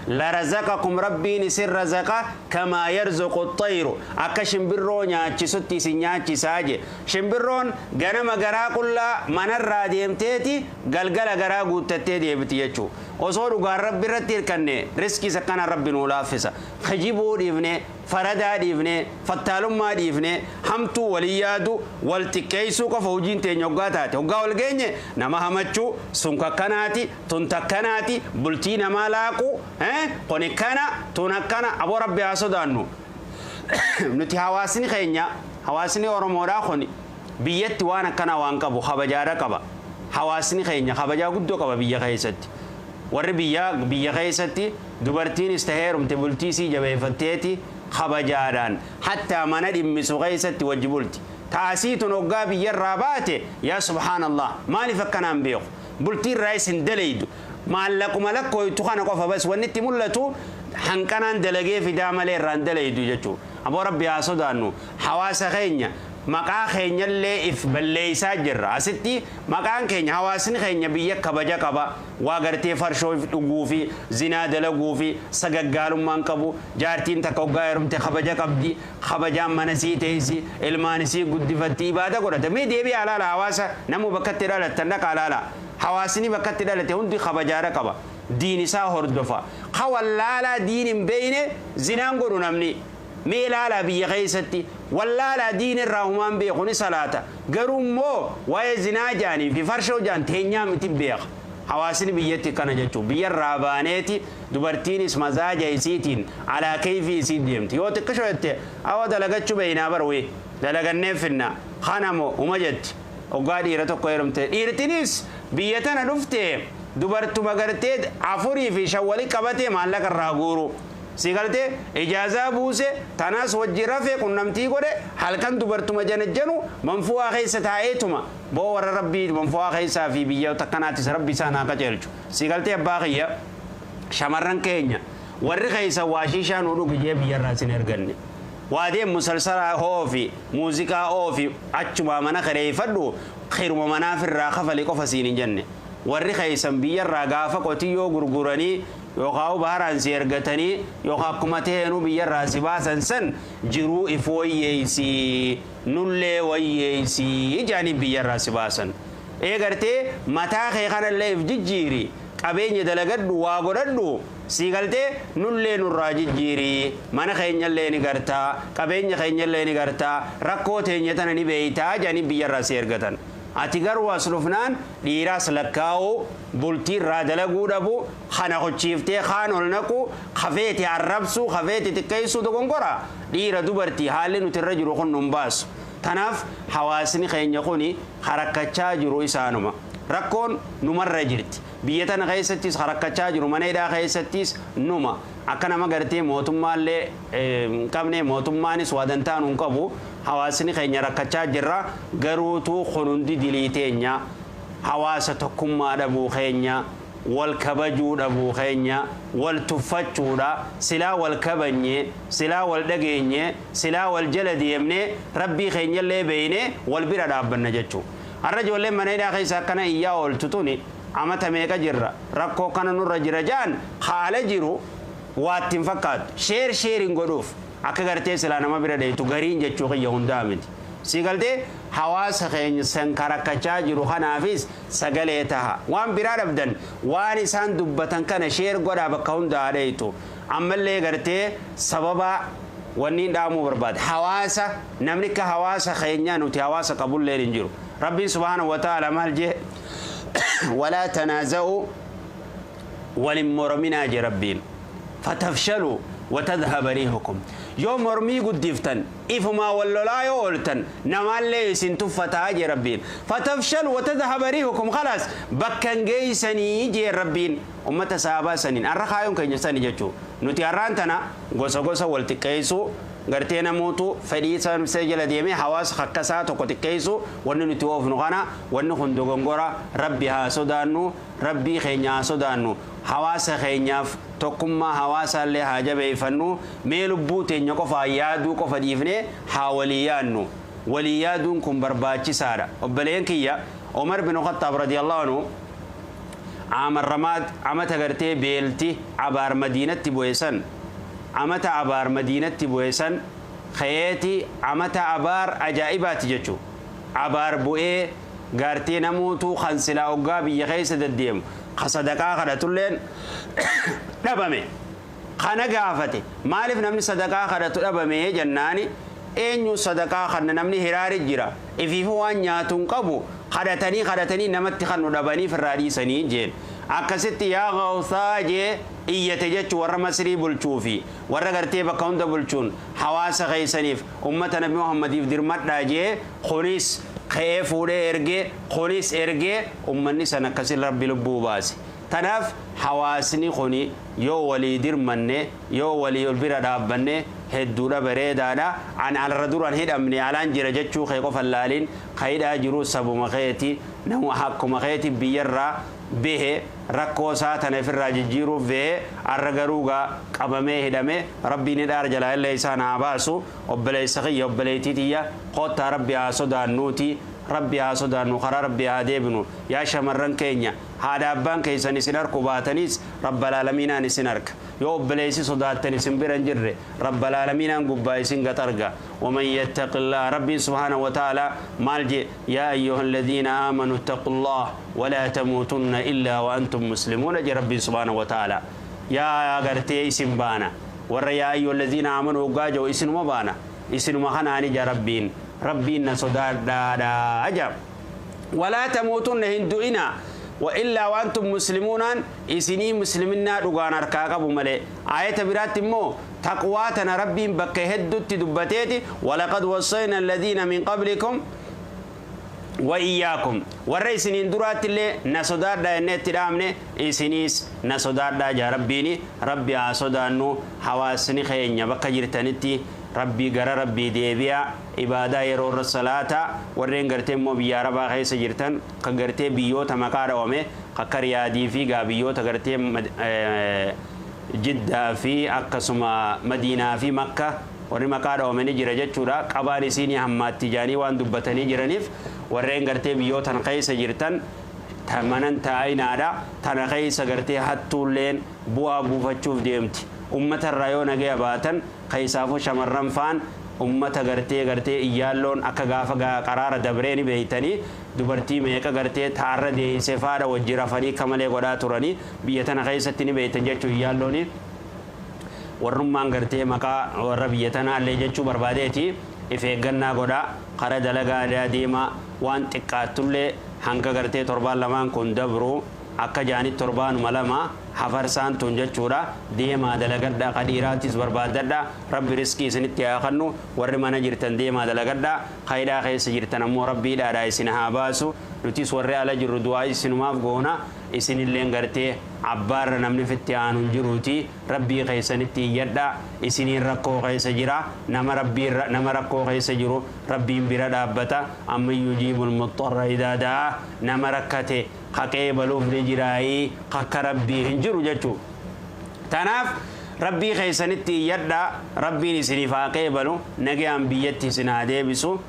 لرزقكم ربي نسر رزقا كما يرزق الطير. أكا شمبرون ياتي ستي سنياتي ساجي شمبرون غنم غرا كلا من الراديم تيتي غلغل غرا غوتتي ديبتي يچو وصورو غار ربي رتير كني رزقي سكن ربي نولافسا خجيبو ديفني فردا ديفني فتالما ديفني همتو وليادو والتكيسو كفوجين تينيوغاتاتي وغا والغيني نما همچو سونككناتي تنتكناتي بلتي نما لاقو قوني كنا تونكنا أبو ربي أصدانو نتي حواسني خينيا حواسني أورمورا خوني بيت وانا كنا وانكبو خبجارة كبا حواسني خينيا خبجا قدو كبا بيا خيست ور بيا بيا خيستي دبرتين استهيرم تبلتيسي جبه فتيتي خبجاران حتى ما ندم مسغيست وجبلتي تعسيت نوغا بيا الرابات يا سبحان الله مالي فكنان بيخ بلتي الرئيس دليدو معلق ملك ويتخانق قفا بس ونتي ملتو حنكنان دلقي في دامالي راندلي دو أبو ربي أصدانو حواس خينيا مقا خينيا اللي إف بلي ساجر أستي مقان خينيا حواسن خينيا بيا كبجا كبا واغرتي فرشو لقوفي زنا دلقوفي سققالو مانكبو جارتين تكوغايرم تخبجا كبدي خبجا منسي تيسي المانسي قد فتي بادا قرأت مي ديبي على الحواسة نمو بكتر على التنك على لا حواسني بكتر على تهندي خبجارة كبا ديني ساهر دفا خولالا دين بين زنان قرو نمني ميلالا بي غيستي ولا لا دين الرحمن بيخوني صلاة قرمو وي زنا جاني في فرشو جان تهنيا متبيخ حواسني بيتي كان جتو بي الرابانيتي دبرتين اسم مزاجة يسيتين على كيف يسيد ديمتي يو تكشو يتي أو دلقتشو بينا بروي دلقنفنا خانمو ومجد وقال إيرتو قيرمتي إيرتينيس بيتنا لفتي دبرتو مغرتيد عفوري في شوالي كبتي مالك الراغورو سيغلتي إجازة بوسه تناس وجرافه كنمتي كده حالكن دبرتو مجنجنو منفوع خيسة تاعتما بور ربي منفوع خيسة في بيا وتكناتي ربي سانا كجلجو سيغلتي باقية شمرن كينيا ور خيسة واشيشان ودوك جيب يراسين ارغني وادي مسلسل هوفي موسيقى هوفي أچما منا خريفدو خير ما في الراخه فليقف سين جنة ورّي خيسن بيا الرقافة قتيو غرغراني يوقاو باران سيرغتني يوقا كمتهنو بيا الراسبا سنسن جرو إفويسي نولي ويسي جاني بيا الراسبا سن إيه غرتي متى خيخان اللي في جيري qabeenya dalagadhu waa godhadhu sii galtee nullee nurraa jijjiirii mana keenyallee ni gartaa qabeenya keenyallee ni gartaa rakkoo teenya tana ni beeytaa jedhanii biyyarraa si ergatan. Ati garuu as dhufnaan dhiiraas lakkaa'uu bultiirraa dalaguu dhabu kana hochiiftee kaan ol naqu kafeeti arrabsuu kafeeti xiqqeessuu dogongora dhiira dubartii haalli nuti irra jiru kun nun baasu. Tanaaf hawaasni keenya kuni harakkachaa jiru isaanuma. Rakkoon numarra jirti. Biyya tana keessattis harakkachaa jiru mana hidhaa keessattis numa. Akka nama gartee mootummaallee hin qabne mootummaanis waa dantaa nuun qabu hawaasni keenya rakkachaa jirra garuutuu kun hundi dilii teenya hawaasa tokkummaa dhabuu keenya wal kabajuu dhabuu keenya wal tuffachuudha silaa wal kabanye silaa wal dhageenye silaa wal jala deemne rabbii keenyallee beeyne wal bira dhaabbanna jechuudha. Har'a ijoolleen mana hidhaa keessa akkana iyyaa ooltu tuni amata meeqa jirra rakkoo kana nurra jira jaan haala jiru waa ittiin fakkaatu sheer sheeriin godhuuf akka gartee silaa nama bira dheeytu gariin jechuu kiyya hundaa miti. Si galtee hawaasa keenya san karakkachaa jiru kanaafis sagalee taha waan biraa dhabdan waan isaan dubbatan kana sheer godhaa bakka hundaa dheeytu ammallee gartee sababa wanni dhaamuu barbaada hawaasa namni akka hawaasa keenyaa nuti hawaasa qabullee hin jiru. ربي سبحانه وتعالى مال ولا تنازعوا ولمرمنا ربين فتفشلوا Watadhhaba riihukum, yoo mormii guddiftan, ifumaa wal lolaa yoo ooltan, namaallee isin tuffataa jee Rabbiin. Fatafshalu watadhhaba riihukum, khalaas bakka hin geeysanii jee Rabbiin ummata sahaabaa saniin. Arra kaayoon keenya sani jechuu. Nuti har'aan tana gosa gosa wal xiqqeessuu, gartee namuutu fedhii isaa jala deemee hawaasa kakkasaa tokko xiqqeessuu wanni nuti oofnu kana, wanni kun dogongora. Rabbi haa sodaannu, Rabbii keenya haa sodaannu, hawaasa keenyaaf tokkummaa hawaasaallee haa jabeeffannu. Mee lubbuu teenya qofaa yaaduu qofa dhiifnee haa walii yaadnu. Walii yaaduun kun barbaachisaadha. Obboleen kiyya, Omar bin Khattaab radiyallahu anhu aama ramaad, amata gartee beelti abaar Madiinatti bu'e san, amata abaar Madiinatti bu'e san ka'eeti, amata abaar ajaa'ibaati jechuu, abaar bu'ee gaartee namuutu kan silaa oggaa biyya keessa deddeemu ka sadaqaa kadhatulleen dhabame. Kana gaafate, maaliif namni sadaqaa kadhatu dhabame jennaani, eenyu sadaqaa kanna, namni hiraari jira, ifiifu waan nyaatu hin qabu, kadhatanii kadhatanii namatti kannu dhabaniif irraa dhiisanii jeen. Akkasitti yaa gawsaa jee iyyate jechuu, warra Masrii bulchuu fi warra gartee bakka hunda bulchuun, hawaasa keessaniif, ummata Nabi Muhammadiif dirmadhaa jee. Kunis ka'ee fuudhee ergee, kunis ergee, ummanni san akkasin Rabbi lubbuu baase. Tanaaf hawaasni kuni yoo walii dirmanne, yoo walii ol bira dhaabbanne, hedduudha bareedaadha. An alarra duran hidhamne, alaan jira jechuu kee qofa laaliin, ka hidhaa jiru sabuma keeti, namu akkuma keeti biyyarraa behe, rakkoo isaa tana ifirraa jijjiiruuf behe. Arra garuu gaa qabamee hidhame. Rabbiin hidhaar jalaa illee isaan haa baasu. Obboleessa kiyya, obboleettii tiyya, koottaa Rabbi haa sodaannuuti, Rabbi haa sodaannu, karaa Rabbi haa deebinu. Yaa shamarran keenya, haadha abbaan keessan isin harku baataniis, Rabbal aalamiinaan isin harka. Yoo obboleessi sodaattan isin bira hin jirre, Rabbal aalamiinaan gubbaa isin gat arga. Waman yattaqillah, Rabbiin subhaanahu wa ta'ala maal je? Yaa ayyuha alladhiina aamanu ittaqullah walaa tamuutunna illaa wa antum muslimuuna je Rabbiin subhaanahu wa ta'ala. Yaa gartee isin baana, warra yaa ayyuha alladhiina aamanu hoggaa jedhu isinuma baana, isinuma kanaani ja Rabbiin. Rabbiin na sodaadhaadha ja. Walaa tamuutunna, hin du'inaa, wa illaa wa antum muslimuunaan, isinii musliminaa dhugaan harkaa qabu malee. Aayata biraatti immoo taqwaa tana Rabbiin bakka heddutti dubbateeti, walaqad wassayna alladhiina min qablikum wa iyyaakum, warra isiniin duraatti illee na sodaadhaa jennee itti dhaamne, isiniis na sodaadhaa jaa Rabbiini. Rabbi haa sodaannu. Hawaasni keenya bakka jirtanitti Rabbii, gara Rabbii deebi'a, ibaadaa yeroo irra salaata. Warreen gartee immoo biyya Arabaa keessa jirtan, kan gartee biyyoota maqaa dhawame akka Riyaadii fi gaa biyyoota gartee Jiddaa fi akkasuma Madiinaa fi Makka, warri maqaa dhawame ni jira jechuudha. Qabaan isiinii hammaatti jaanii waan dubbatanii jiraniif, warreen gartee biyyootan keessa jirtan manan taa'inaadha. Tana keessa gartee hattuulleen bu'aa buufachuuf deemti. Ummatarraa yoo nagaya baatan, keessaafuu shamarran faan, ummata gartee iyyaalloon akka gaafa qaraara dabree ni beeytanii, dubartii meeqa gartee taarra deeyse faadha wajji rafanii akka malee godhaa turanii biyya tana keessatti ni beeytan jechuu. Iyyaallooni warrummaan gartee maqaa warra biyya tanaallee jechuu barbaadeeti. If eeggannaa godhaa, kara dalagaa deemaa, waan xiqqaattullee hanga gartee torbaan lamaan kun dabru, akka jaanitti torbaanuma lama hafarsaan tun jechuudha, deemaa dalagadha. Ka dhiiraattis barbaaddadha, Rabbi riskii isinitti haa kennu. Warri mana jirtan deemaa dalagadha. Ka hidhaa keessa jirtan ammoo Rabbi hidhaadhaa isin haa baasu. Nutis warri ala jirru du'aa isinumaaf goona. Isinilleen gartee abbaarra namni fitti aanu hin jiruuti, Rabbii keessanitti iyyadha. Isiniin rakkoo keessa jira, nama Rabbii nama rakkoo keessa jiru Rabbiin bira dhaabbata. Amma yujiibul muxxarra idaa da'a, nama rakkate haqee baluuf ni jiraayii, akka Rabbii hin jiru jechuu. Tanaaf Rabbii keessanitti iyyadha. Rabbiin isiniif haa qeebalu, nagayaan biyyatti isin haa deebisu,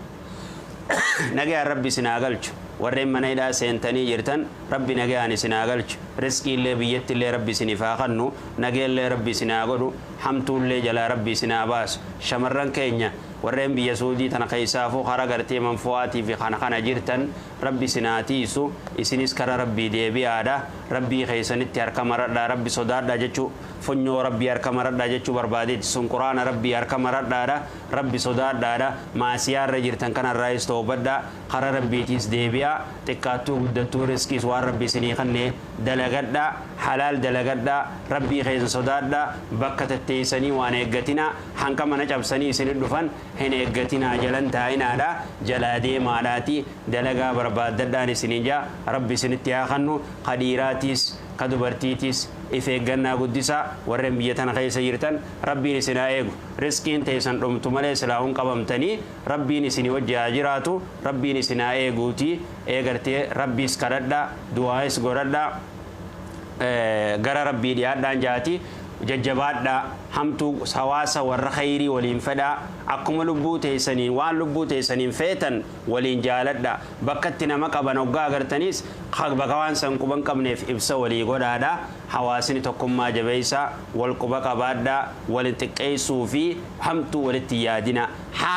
nagayaan Rabbi isin haa galchu. Warreen mana hidhaa seentanii jirtan, Rabbi nagayaan isin haa galchu. Riskiillee biyyattillee Rabbi isiniif haa kennu, nageellee Rabbi isin haa godhu, hamtuullee jalaa Rabbi isin haa baasu. Shamarran keenya, Warreen biyya Suudii tana keessaafuu kara gartee manfu'aatii fi kana kana jirtan, Rabbi isin haa tiisu. Isinis kara Rabbii deebi'aadha. Rabbii keessanitti harka maradhaa, Rabbi sodaadhaa jechuu, funyoo Rabbii harka maradhaa jechuu barbaadeeti. Sun Quraana Rabbii harka maradhaadha, Rabbi sodaadhaadha. Maasiyaarra jirtan kanarraayis toobadhaa, kara Rabbiitiis deebi'aa. Xiqqaattuu guddattuu riskiis waan Rabbi isinii kenne dalagadhaa, halaal dalagadhaa, Rabbii keessan sodaadhaa. Bakka tatteessanii waan eeggatinaa, hanqa mana cabsanii isinit dhufan hin eeggatinaa, jalan taa'inaadha, jalaa deemaadhaati dalagaa barbaaddadhaan isiniin jaa. Rabbi isinitti haa kannu. Ka dhiiraatiis ka dubartiitiis if eeggannaa guddisaa. Warreen biyya tana keessa jirtan, Rabbiin isin haa eegu. Riskiin teessan dhumtu malee silaa hun qabamtanii. Rabbiin isinii wajji haa jiraatu, Rabbiin isin haa eeguuti. Eegartee Rabbiis kadhadhaa, du'aayis godhadhaa, gara Rabbii dhiyaadhaan jaati. Jajjabaadhaa, hamtuu hawaasa warra khayrii waliin fedhaa. Akkuma lubbuu teessaniin, waan lubbuu teessaniin feetan waliin jaaladha. Bakkatti nama qaban hoggaa agartaniis, bakka waan san quban qabneef ibsa walii godhaadha. Hawaasni tokkummaa jabeessaa, wal quba qabaadhaa, wal xiqqeessuu fi hamtuu walitti yaadina.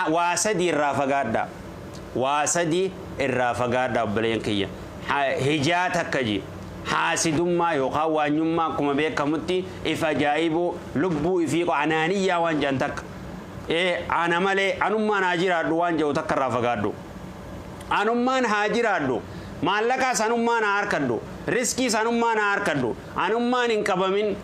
Waa sadi irraa fagaadha, waa sadi irraa fagaadha, obboleen kiyya. Hijaa takka ji haasidummaa yookaan waanyummaa, akkuma beekamutti if ajaa'ibuu, lubbuu ifii anaaniyyaa waan jedhan takka, ana malee, anummaan haa jiraadhu waan jedhu takka irraa fagaadhu. Anummaan haa jiraadhu, maallaqaas anummaan haa harkadhu, riskiis anummaan haa harkadhu, anummaan hin qabamin,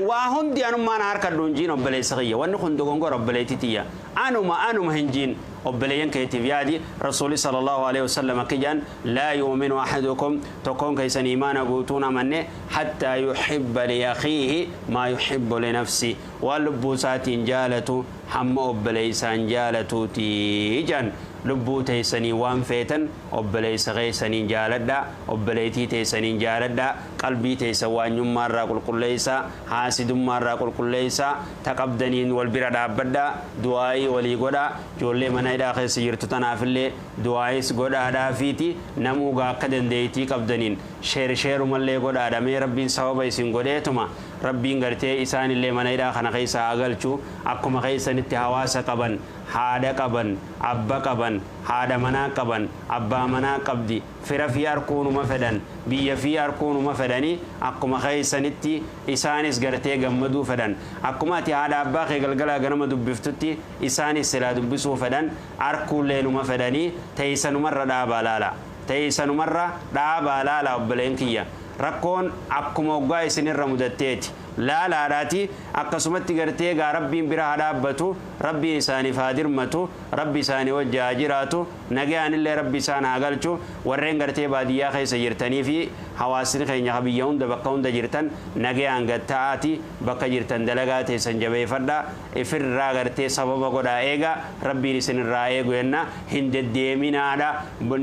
waa hundi anummaan haa harkadhu hin jiin, obboleessa kiyya. Wanni kun dogongora. Obboleetti tiyya, anuma anuma hin jiin, obboleeyyan keetiif yaadi. Rasuuli sallallahu alaihi wasallam akka jedhan: "لا يؤمن أحدكم", tokkoon keessan imaana guutuun amanne, "حتى يحب لأخيه ما يحب لنفسه", waan lubbuu isaatiin jaalatu hamma obboleessaan jaalatuuti jedhan. Lubbuu teessanii waan feetan obboleessa keessaniin jaaladha, obboleettii teessaniin jaaladha. Qalbii teessan waanyummaarraa qulqulleessaa, haasidummaarraa qulqulleessaa, taqabdaniin wal bira dhaabbadha, du'aayii walii godha. Ijoollee mana hidhaa keessa jirtu tanaafillee du'aayis godhaadhaafiiti. Namuugaa akka dandeettii qabdaniin share share'umallee godhaadha. Mee Rabbiin sababa isin godheetuma, Rabbiin gartee isaanillee mana hidhaa kana keessa haa galchu. Akkuma keessanitti hawaasa qaban, haadha qaban, abba qaban, haadha manaa qaban, abbaa manaa qabdi, fira fi harkuunuma fedhan, biyya fi harkuunuma fedhanii, akkuma keessanitti isaanis gartee gammaduu fedhan. Akkuma ati haadha abbaa kee galgalaa ganama dubbiftutti isaanis silaa dubbisuu fedhan, harkuullee fedhanii. Teeysanumarra dhaabaa laala, teeysanumarra dhaabaa laala, obboleen kiyya. Rakkoon akkuma hoggaa isinirra mudatteeti laalaadhaati. Akkasumatti gartee gaa Rabbiin bira haa dhaabbatu, Rabbiin isaaniif haa dirmatu, Rabbi isaanii wajji haa jiraatu, nagayaanillee Rabbi isaan haa galchu. Warreen gartee baadiyyaa keessa jirtanii fi hawaasni keenya ka biyya hunda bakka hunda jirtan, nagayaan gatta'aati bakka jirtan dalagaa teessan jabeeffadha. Ifirraa gartee sababa godhaa eega, Rabbiin isinirraa eegu jenna. Hin deddeeminaadha.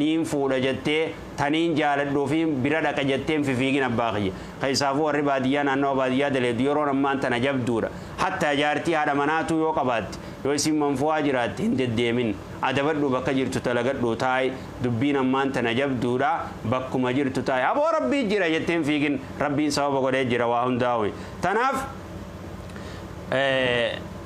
Niin fuudha jettee, taniin jaaladhuu fi bira dhaqa jetteen fifiigin, abbaa kiyya. Keessaafuu warri baadiyyaa, naannawa baadiyyaa daleedu, yeroon ammaan tana jabduudha. Hatta jaartii haadha manaatu yoo qabaatte, yoo isin manfu'aa jiraatte, hin deddeemin, adabadhu, bakka jirtu talagadhu, taa'i. Dubbiin ammaan tana jabduudha. Bakkuma jirtu taa'i. Aboo, Rabbii jira jetteen fiigin. Rabbiin sababa godhee jira waa hundaa'u. Tanaaf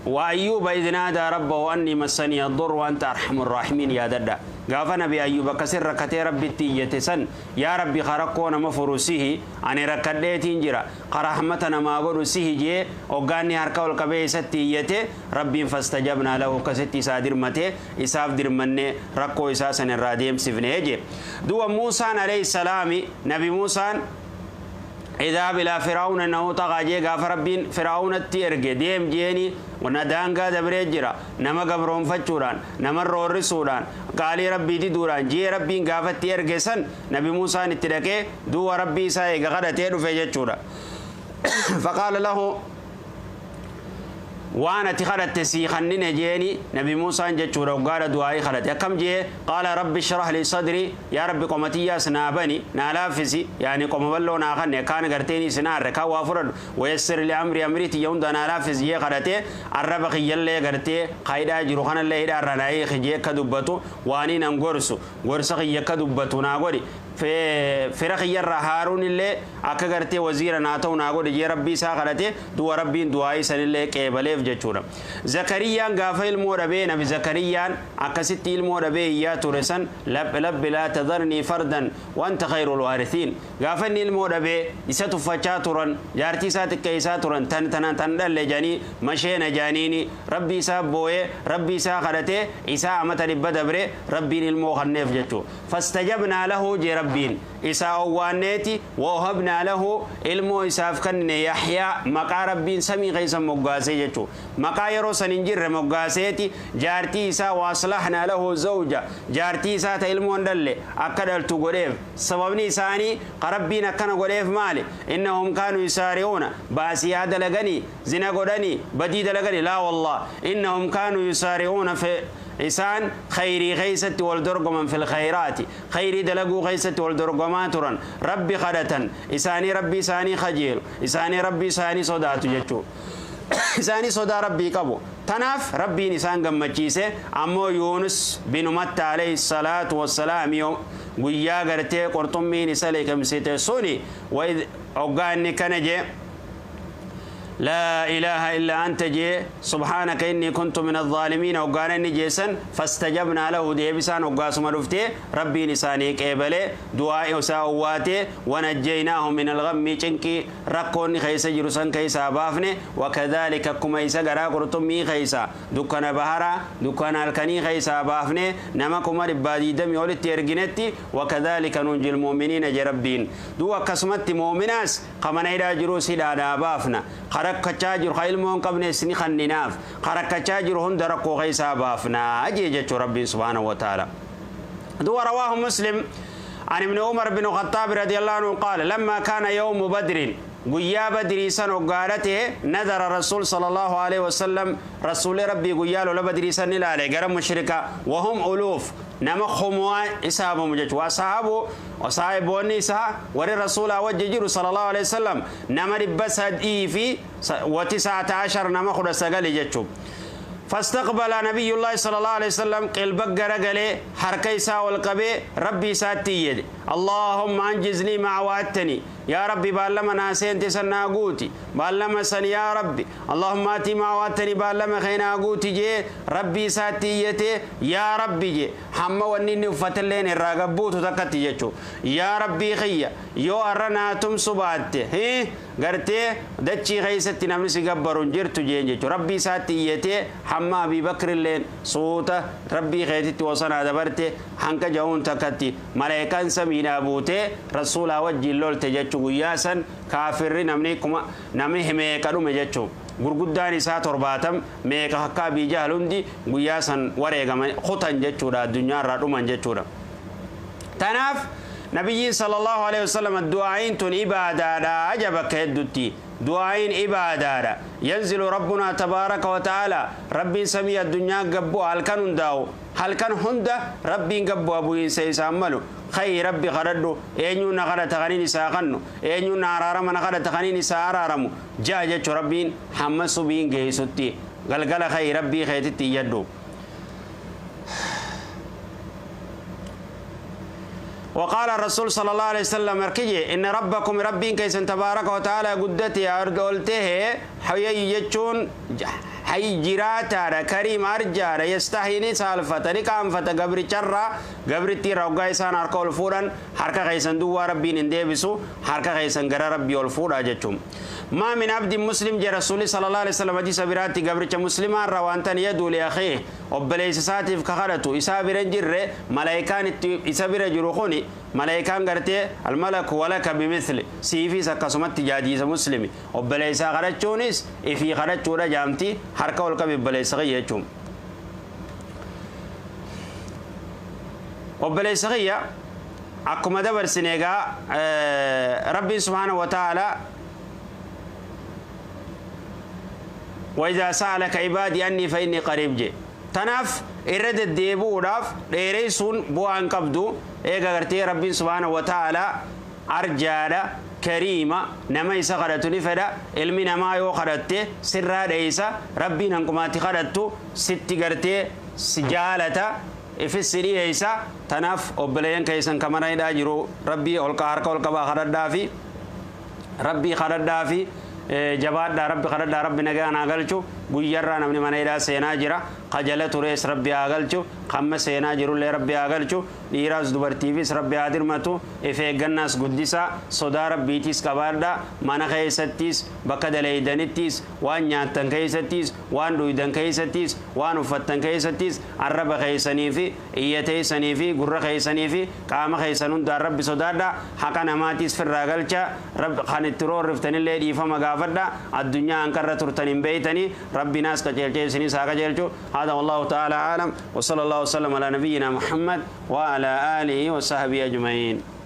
"وأيوب إذ نادى ربه أني مسني الضر وأنت أرحم الراحمين" yaadadha. Gaafa Nabi Ayyuub akkasin rakkatee Rabbitti iyyate san, "Yaa Rabbi, karakkoo nama furu sihi, ani rakkadheetiin jira, karahmata namaa godhu sihi" jee hoggaanni harka ol qabee isatti iyyate, Rabbiin "فاستجبنا له", akkasitti isaa dirmate, isaaf dirmanne, rakkoo isaa san irraa deemsifne jee. Duba Muusaan alayhi salaami, Nabi Muusaan "اذهب إلى فرعون إنه طغى" jee gaafa Rabbiin Fir'aawnatti erge, deem jeeni, na daangaa dabree jira, nama gabroonfachuudhaan, nama roorrisuudhaan, qaalii Rabbii diduudhaan jee Rabbiin gaafatti erge san, Nabi Muusaan itti dhaqee duuba Rabbii isaa eega kadhatee dhufe jechuudha. فقال له, waan ati kadhatte sii kannine jeeni Nabi Muusaan jechuudha. Hoggaadha du'aa'ii kadhate akkam jee? "قال رب اشرح لي صدري", yaa Rabbi, qomatiyyaas naa bani, naa laaffisi, yaani qoma bal'oo naa kanne, kaan garteen isinaarre kaan waa fudhadhu, "ويسر لي أمري", amrii tiyya hunda naa laaffisi jee kadhate. Arraba kiyyallee gartee hidhaa jiru kanallee hidhaarra naa hiiki jee, akka dubbatu waanii nan gorsu, gorsa kiyya akka dubbatu naa godhi, fira kiyyarraa Haaruun illee akka gartee waziira naa ta'u naa godhi jee Rabbii isaa kadhate. Du'a Rabbiin du'aa'ii sanillee qeebaleef. jechuudha. Zakariyyaan gaafa ilmoo dhabee, nabi Zakariyyaan akkasitti ilmoo dhabee iyyaa ture san, rabbi laa tadharnii fardan wanta khayrul waarithiin. Gaafa inni ilmoo dhabee isa tuffachaa turan, jaartii isaa xiqqeessaa turan, tan tanan tan dhalle janii masheena janiini, rabbi isaa booyee rabbi isaa kadhatee isaa amata 100 dabre rabbiin ilmoo kanneef jechuu. Fastajabnaa lahu jee, rabbiin isaa owwaanneeti, wahabnaa lahu ilmoo isaaf kennine, Yaxyaa maqaa rabbiin samii keessa moggaasee jechuu. Maqaa yeroo san hin jirre moggaaseeti jaartii isaa, waaslahnaa lahu zawja, jaartii isaa ta ilmoon dhalle akka dhaltu godheef. Sababni isaanii ka rabbiin akkana godheef maali? Innahum kaanuu yusaari'uuna baasiyaa dalaganii, zina godhanii, badii dalaganii? Laa wallah, innahum kaanuu yusaari'uuna fi isaan khayrii keeysatti wal dorgoman, fil khayraati, khayrii dalaguu keeysatti wal dorgomaa turan, rabbi kadhatan, isaanii rabbi isaanii kajeelu, isaanii rabbi isaanii sodaatu jechuu, isaanii sodaa rabbii qabu. Tanaaf rabbiin isaan gammachiise. Ammoo Yuunus binu Matta alayhi salaatu wassalaam guyyaa gartee qurxummiin isa liqimsite suni, hoggaa inni kana jee, لا إله إلا أنت جي سبحانك إني كنت من الظالمين، وقال إني جيسن فاستجبنا له، ديبسان وقاسم رفتي ربي نساني كيبلي دعاء وساواتي، ونجيناه من الغم، چنكي ركون خيس جرسن كيسا بافني، وكذلك كما إيسا غرا قرطمي خيسا دكان بهرا دكان الكني خيسا بافني نما كما ربادي دمي ولت يرجنتي، وكذلك ننجي المؤمنين جربين دو كسمت مؤمناس قمنا إلى جروس دا بافنا. Rakkachaa jiru ka ilmoo hin qabnes ni kanninaaf, ka rakkachaa jiru hunda rakkoo keessaa baafnaa jee jechuu rabbiin subhaanahu wa ta'ala. Duwa رواه مسلم عن ابن عمر بن الخطاب رضي الله عنه قال: لما كان يوم بدر، guyyaa badrii san hoggaadhate، نظر الرسول صلى الله عليه وسلم، رسول ربي guyyaa lola badrii san ilaale gara mushrika، وهم ألوف، nama khumaa isaabamu jechu. Wasaabu saahiboonni isaa warri rasuulaa wajji jiru صلى الله عليه وسلم nama 319, nama 19 jechu. فاستقبل نبي الله صلى الله عليه وسلم قلبك غرغله، حركة إساء والقبي ربي ساتي يد، اللهم أنجز لي ما وعدتني، يا ربي بالما ناسين تسنا قوتي بالما سن، يا ربي اللهم آتي ما وعدتني، بالما خينا قوتي جي ربي ساتي يتي، يا ربي جي حما ونيني فتلين الراقبوت تكتي يجو، يا ربي خيا يو أرنا تمسبات هي gartee dachii keessatti namni si gabbaru hin jirtu jeen jechuudha. Rabbii isaatti iyyatee hamma Abii Bakr illeen suuta rabbii keetitti wasanaa dabarte hanqa jahuun takkatti maleekaan samiidhaa buutee rasuulaa wajjiin lolte jechuu. Guyyaa san kaafirri namni kuma namni meeqa dhume jechuu, gurguddaan isaa 70 meeqa akka Abii Jahal hundi guyyaa san wareegaman kutan jechuudha, addunyaarraa dhuman jechuudha. Tanaaf nabiyyiin صلى الله عليه وسلم du'aayin tun ibaadaadha aja bakka heddutti du'aayin ibaadaadha. ينزل ربنا تبارك وتعالى، rabbiin samii addunyaa gabbu halkan hundaa'u, halkan hunda rabbiin gabbu abu'iinsa isaan malu. Khayi rabbi kadhadhu, eenyuun na kadhata kaniin isaa kannu, eenyuun na araarama na kadhata kaniin isaa araaramu ja'a jechu. Rabbiin hamma subiin geessutti galgala khayi rabbii keetitti iyyadhu. وقال الرسول صلى الله عليه وسلم اركجي: إن ربكم، ربين كيسن تبارك وتعالى قدتي أردولته، حي يجون حي جراتا، كريم أرجا، يستحي نسالفة نكامفة قبر شرا قبر تيرا وقايسان أركو الفورا حركة كيسن دوا ربين انديبسو حركة كيسن قرى ربي الفورا جتشم. ما من عبد مسلم جاء رسول صلى الله عليه وسلم حديث براتي قبر مسلمان روانتن يدو لأخيه obboleessa isaatiif kakadhatu isaa bira hin jirre, malaayikaan isa bira jiru kuni malaayikaan gartee الملك ولك بمثل siifiis akkasumatti jaadiisa. Muslimi obboleessaa kadhachuunis ifii kadhachuudha jaamti. Harka ol qabi obboleessa kiyya jechuun. Obboleessa kiyya, akkuma dabarsine egaa rabbiin سبحانه وتعالى وإذا سألك عبادي عني فإني قريب je. Tanaaf irra deddeebi'uudhaaf dheereessuun bu'aan qabdu. Eega gartee rabbiin سبحانه وتعالى arjaadha, kariima, nama isa kadhatu ni fedha. Ilmi namaa yoo kadhatte sirraa dheeysa, rabbiin hanqumaatti kadhattu sitti gartee si jaalata, ifis si dhiyeeysa. Tanaaf obboleeyyan keessan kamara hidhaa jiru rabbii harka ol qabaa kadhadhaa fi rabbii kadhadhaa fi jabaadhaa, rabbi kadhadhaa, rabbi nagaa naa galchu. Guyyarraa namni mana hidhaa seenaa jira. Ka jala turees Rabbi haa galchu, kamma seenaa jirullee Rabbi haa galchu. Dhiiraas dubartiifis Rabbi haa dirmatu. If eeggannaas guddisaa, sodaa Rabbiitiis qabaadha. Mana keessattis, bakka daleeydanittis, waan nyaattan keessattis, waan dhuydan keessattis, waan uffattan keessattis, arraba keessanii fi iyya teessanii fi gurra keessanii fi qaama keessan hundaan Rabbi sodaadha. Haqa namaatiis firraa galcha. Kan itti roorriftanillee dhiifama gaafadha. Addunyaa hanqarra turtan hin beeytanii. Rabbi naas qajeelchee isinis haa qajeelchu. هذا والله تعالى أعلم، وصلى الله وسلم على نبينا محمد وعلى آله وصحبه أجمعين.